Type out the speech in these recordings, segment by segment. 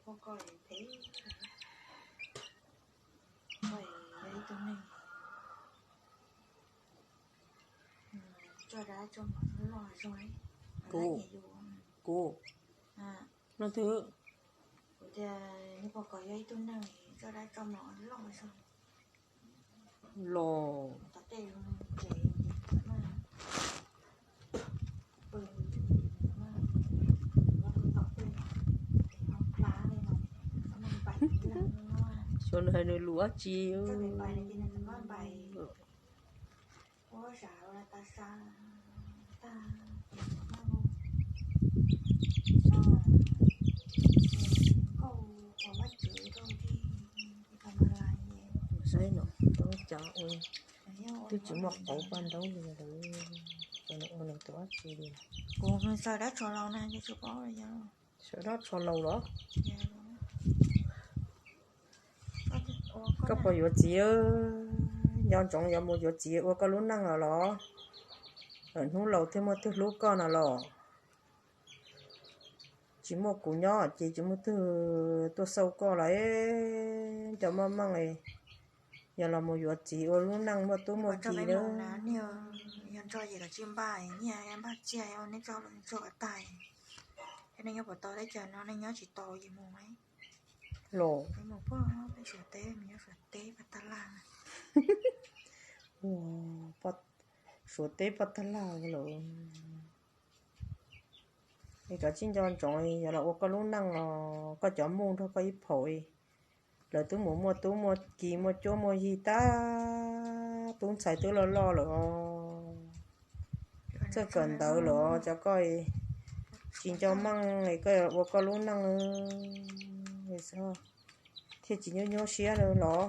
Koj, koj phem, koj yog ib tug neeg tso dab tso mov loj zoo. Kuv, kuv, leej twg? Kuv tias nws pom koj yog ib tug neeg tso dab tso mov loj zoo. Los, xyov nws hais nws lus dab tsi. Saib no, twb tsis muaj qauv paj ntaub li lawm, xyov nws ua nws tus dab tsi li. Kuv xav dab tsho laus na, sawv dab tsho laus los? Koj puas yuav txiv? Nco ntsoov yuav mus yuav txiv ua koj lub neej los los? Lawm hnub laus thiaj muaj twg hlub koj no los? Tsis muaj kuv nyob ces tsis muaj twg tuaj xauj koj los. Nco maj meej, yog los mus yuav txiv ua lub neej muaj tub muaj ki na. Yog nrog yim los tsis npaj, nyiaj npaj txiag neb tso tso tag. Thiab nej nyob puas tau teb chaws no, nej nyob tsis tau yim mus. Los, peb mus pog, peb Suav teb, nyob Suav teb paj tag laj. Suav teb paj tag laj lawm. Es kav tsij nco ntsoov, yog los ua koj lub neej los koj cov muj nrog koj ib phaum. Lawv twb mus muaj tub muaj ki muaj cuab muaj yig tag, tub ntxhais twb loj loj lawm os. Txawj kawm ntawv lawm os, cov koj tsis nco meej es koj ua koj lub neej thiaj tsis nyuaj nyuaj siab los.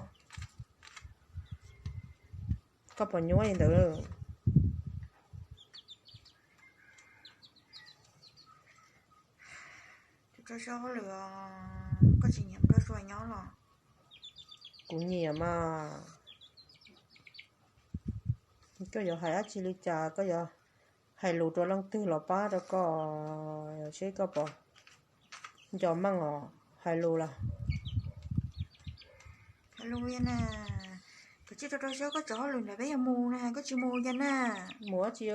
Koj puas nyuaj li ntawd? Koj tsis nyiam Nkauj Sua nyob los? Kuv nyiam mas. Koj yuav hais dab tsi li cas, koj yuav hais lus rau leej twg los pab rau koj, seb koj puas nco meej os, hais lus los. Hais lus na, koj tsis rau rau siab, koj txawm hauj lwm ntawm peb yog mus na, koj tsis mus cas na? Mus dab tsi?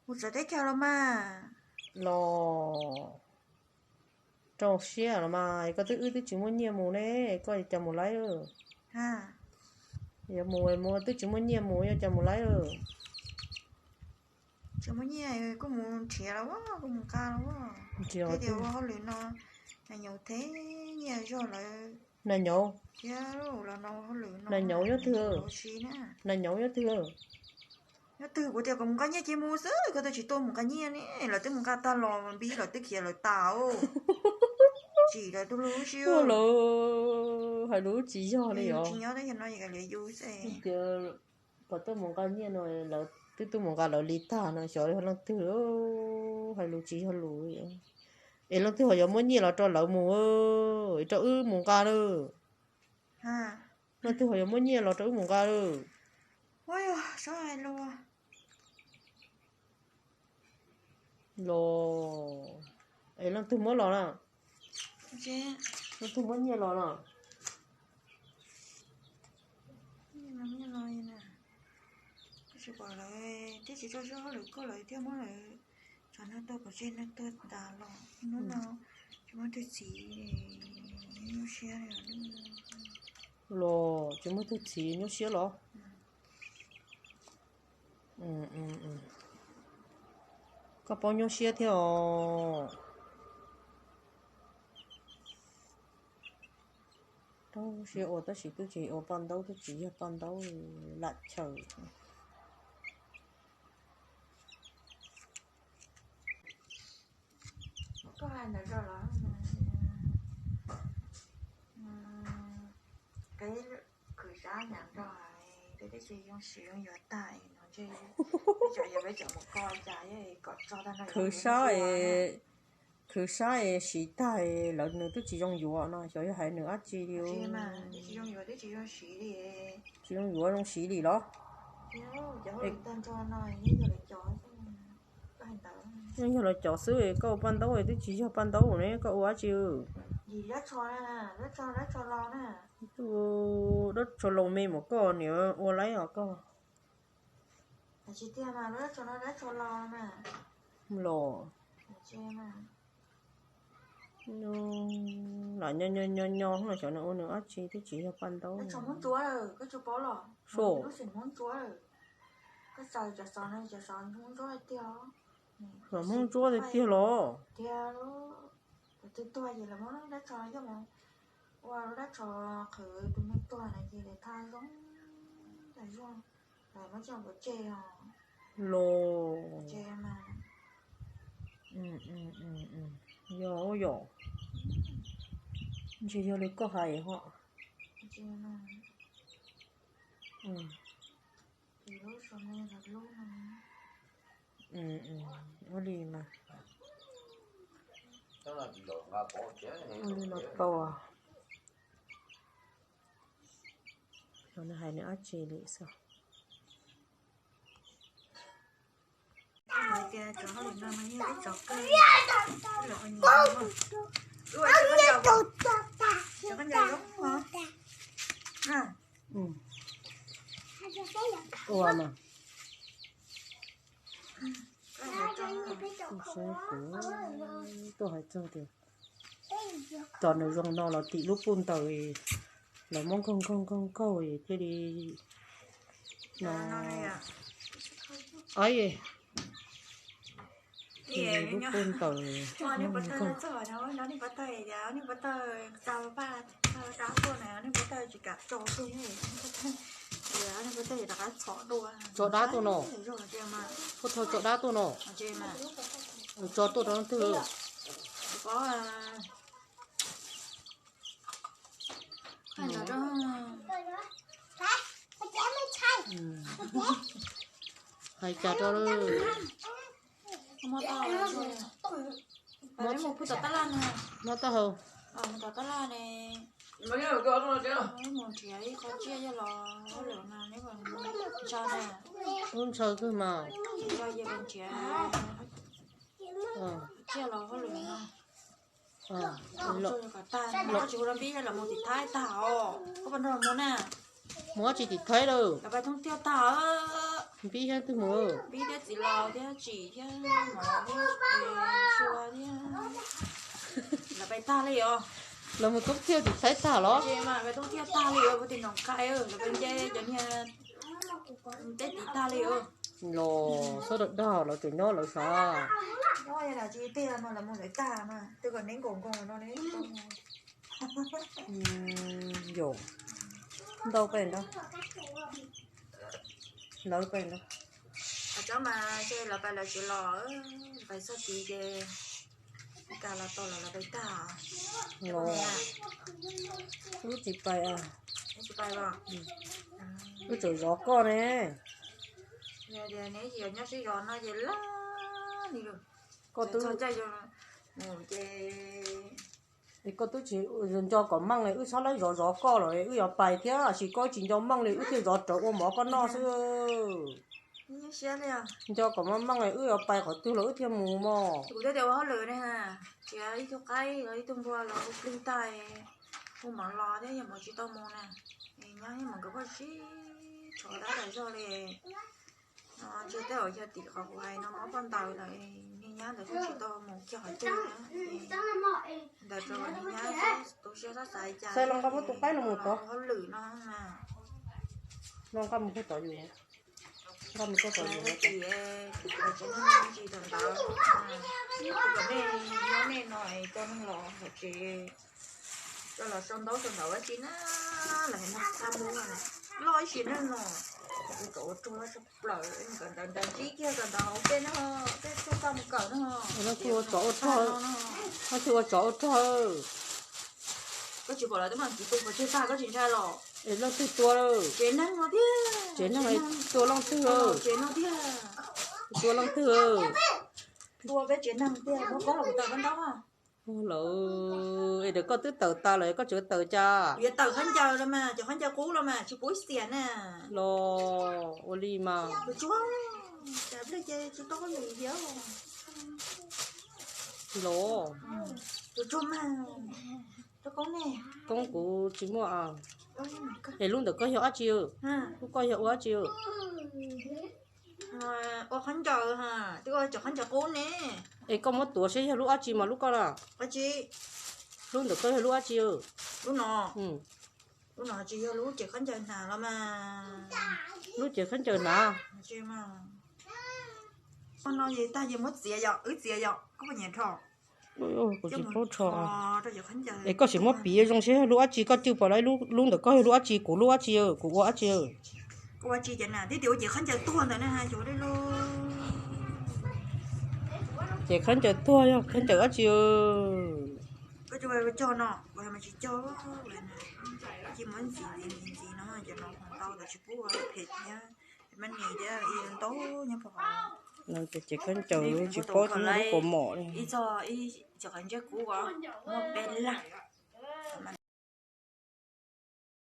Mus txawv teb chaws los mas. Los, rau siab los mas, koj twb wb twb tsis muaj nyiaj mus ne, koj cas mus laib. Yuav mus mus twb tsis muaj nyiaj mus, yuav cas mus laib. Tsis muaj nyiaj kuj mus nrhiav los, kuj mus nqa los. Nrhiav tias ua hauj lwm no, nas nyaum thiab nyiaj zog lawm. Nas nyaum? Thiab los no hauj lwm no nas nyaum nyob twg? Nas nyaum nyob twg? Nyob twg kuv tias kom mus nqa nyiaj ces mus xwb, koj twb tsis tuaj mus nqa nyiaj ne, lawv twb mus nqa tag los, npib lawv twb khiav lawv tas. Tsim lawv tus lub siab. Lawv hais lus tsis yog li os. Tsis nyob teb chaws no yus kav liam yus xwb. Tias kom tuaj mus nqa nyiaj no, lawv twb tuaj mus nqa lawv li tag no, xyov leej twg hais lus tsis yog lus. Es leej twg ho yuav muab nyiaj los rau lawv mus, rau wb mus nqa lawm. Leej twg ho yuav muab nyiaj los rau wb mus nqa lawm. Los, es leej twg muab los na? Leej twg muab nyiaj los na? Twb tsis tso siab hauj lwm koj lawm thiaj muab lawm. Tsam no tuaj pom tseg no tuaj tas los hnub no tsis muaj tug txiv, nyuaj siab. Los tsis muaj tug txiv nyuaj siab los? Koj paub nyuaj siab thiab os. Rau siab ua tab sis twb tsis ua paj ntaub, twb tsis yog paj ntaub, lam chaw. Koj hais ntawd rau lawv, koj khwv sab nyav nrog, peb twb tsis zoo siv zoo yuav tag no ntshe, peb cov yog peb cov mus koj cas kom tso tag no. Khwv sab es, khwv sab es siv tag es lawv nws twb tsis zoo yuav no xyov yog hais nws dab tsi li. Tsis zoo yuav, tsis zoo siv li. Tsis zoo yuav zoo siv li los? Yeej yog lawv cov xwb, koj ua paj ntaub twb tsis yog paj ntaub ne, koj ua dab tsi? Yim dab tsho na, dab tsho, dab tsho los na. Dab tsho los me mas koj niam ua laib os koj. Tsis tiag mas, dab tsho no dab tsho los na. Los. Lam nyo nyo nyo nyo los xyov nws ua nws dab tsi twb tsis yog paj ntaub. Dab tsho Hmoob Ntsuab, koj tsis paub los? Lub sim Hmoob Ntsuab, koj xaws cov xov no cov xov Hmoob Ntsuab tiag. Xov Hmoob Ntsuab tiag tiag los? Tiag. Cov twg tuag ces lawv muab dab tsho coj mus ua dab tsho qhwv tus neeg tuag na ces lawv thaj zoo tas zog, lawv muab coj mus tseg os. Los. Yog yom. Ntshe yog li koj hais ho. Ua li mas, ua li los tau. Los nws hais nws dab tsi li xwb. Ua mas, kuv tuaj hais txog tias cov nws zoo no los tim lub puj ntaws, lawv muab nkaug nkaug nkaug nkaug thiaj li no. Aib, tim lub puj ntaws. Tso dab tuaj no. Puag thaum tso dab tuaj no. Tso tuaj rau leej twg? Hais cas rau lawm? Mob taub hau. Mus nrhiav ib qho tsiaj coj los hauj lwm no, neb ntshaw na. Lub ntshaw kawg mas. Ntshaw ces nrhiav tsiaj los hauj lwm no. Tsis hu rau Npib los mus tim Thaib tag os, koj puas nrog mus na? Mus dab tsi tim Thaib lawm? Lawv pais thoob tiag tag. Npib thiab twg mus? Npib thiab txiv laus thiab tsim thiab mov thiab sua thiab. Lawv pais tag li os. Lawv mus thoob tiag tim Thaib tag los? Lawv pais thoob tiag tag li os, puag tim Noom Qai lawv pais nce cov niag teb tim tag li os. Los xob dag dag los tseem nyob lawv sav. Nyob tsis tiag no lawv mus lawv tag mas twb kom neb nkaum nkaus no ne. Yog ntau pem ntawd, lawv pem ntawd. Tsob mas ntshe lawv pais lawv tsis los, pais txog tid ces kas los tau los lawv pais tag. Los, wb tsis pais. Tsis pais los? Wb tseem zov koj ne. Neb nyob sib zov no ces laj li lawm. Koj twb, mus ces koj twb tsis nco kom meej li, wb txhob laib zov zov koj los wb yuav pais thiab, tab sis koj tsis nco meej li wb thiaj zov rawv ua mov koj noj xwb. Nco kom meej meej li wb yuav pais qhov twg los wb thiaj mus mog. Kuv thiaj tias ua hauj lwm ne, tsis ib tug qaib los ib tug npua los ua plig tag, hu mov los thiab yog mus tsis tau mus na, nyob mus nkawd pheej sib tshuam dab tas zog li. Ntshe tej zaum yog tim qhov kuv hais no mob pob ntawd lawm, niag nyab ntawd pheej tsis tau mus kiag qhov twg na. Ntawd rau niag nyab tu siab txhob xav li cas, los nqa mus tus qaib no mus tod, hauj lwm no na. Los nqa mus puag tod yus, nqa mus puag tod yus. Tsis ntsis thaum ntawd, kom nej nyob nej no es coj neeg los hauv tsev, coj los sau ntaub sau ntawv ua si na, los hais no txaj muag loj ib sim neej no, kom ua rog loj sab plaws, kom ntawd ntawd ntsib kiag kom ntawd hauv peb no, peb tuaj txaj mus kawm no. Leej twg ua tsov ua rog, leej twg ua tsov ua rog. Koj tsis pom lawv twb mam kiv tus pov tseg tag koj tsis ntshai los? Es leej twg tua lawm? Tsev neeg no thiab. Tsev neeg tua leej twg? Tsev no thiab. Tua leej twg? Tua peb tsev neeg tiag, muab koj los kuv tawm koj ntaub. Lawm, es koj twb tawm tas lawm koj tseem tawm cas? Yuav tawm khaub ncaws los mas, cov khaub ncaws qub los mas tsis pub ib xiam na. Los ua li mas. Tsuag, cas pliag ces tsis tau koj lwm thiab. Los, koob kuv tsis muaj. Es lub ntawm koj yog dab tsi? Lub koj yog ua dab tsi? Es koj muab tuav seb yog lub dab tsi mas lub koj na. Lub ntawm koj yog lub dab tsi? Lub ces khaub ncaws hnav. Kuv tsis paub rho. Es koj sim muab piv zoo seb yog lub dab tsi, koj cwj pom lawm lub ntawm koj yog lub dab tsi, kuv lub dab tsi, kuv ua dab tsi? Ces khaub ncaws tuag yog khaub ncaws dab tsi? Ces khaub ncaws tsis paub, lub kaus mom li. Cov qhov ntsej kub muaj peb laj.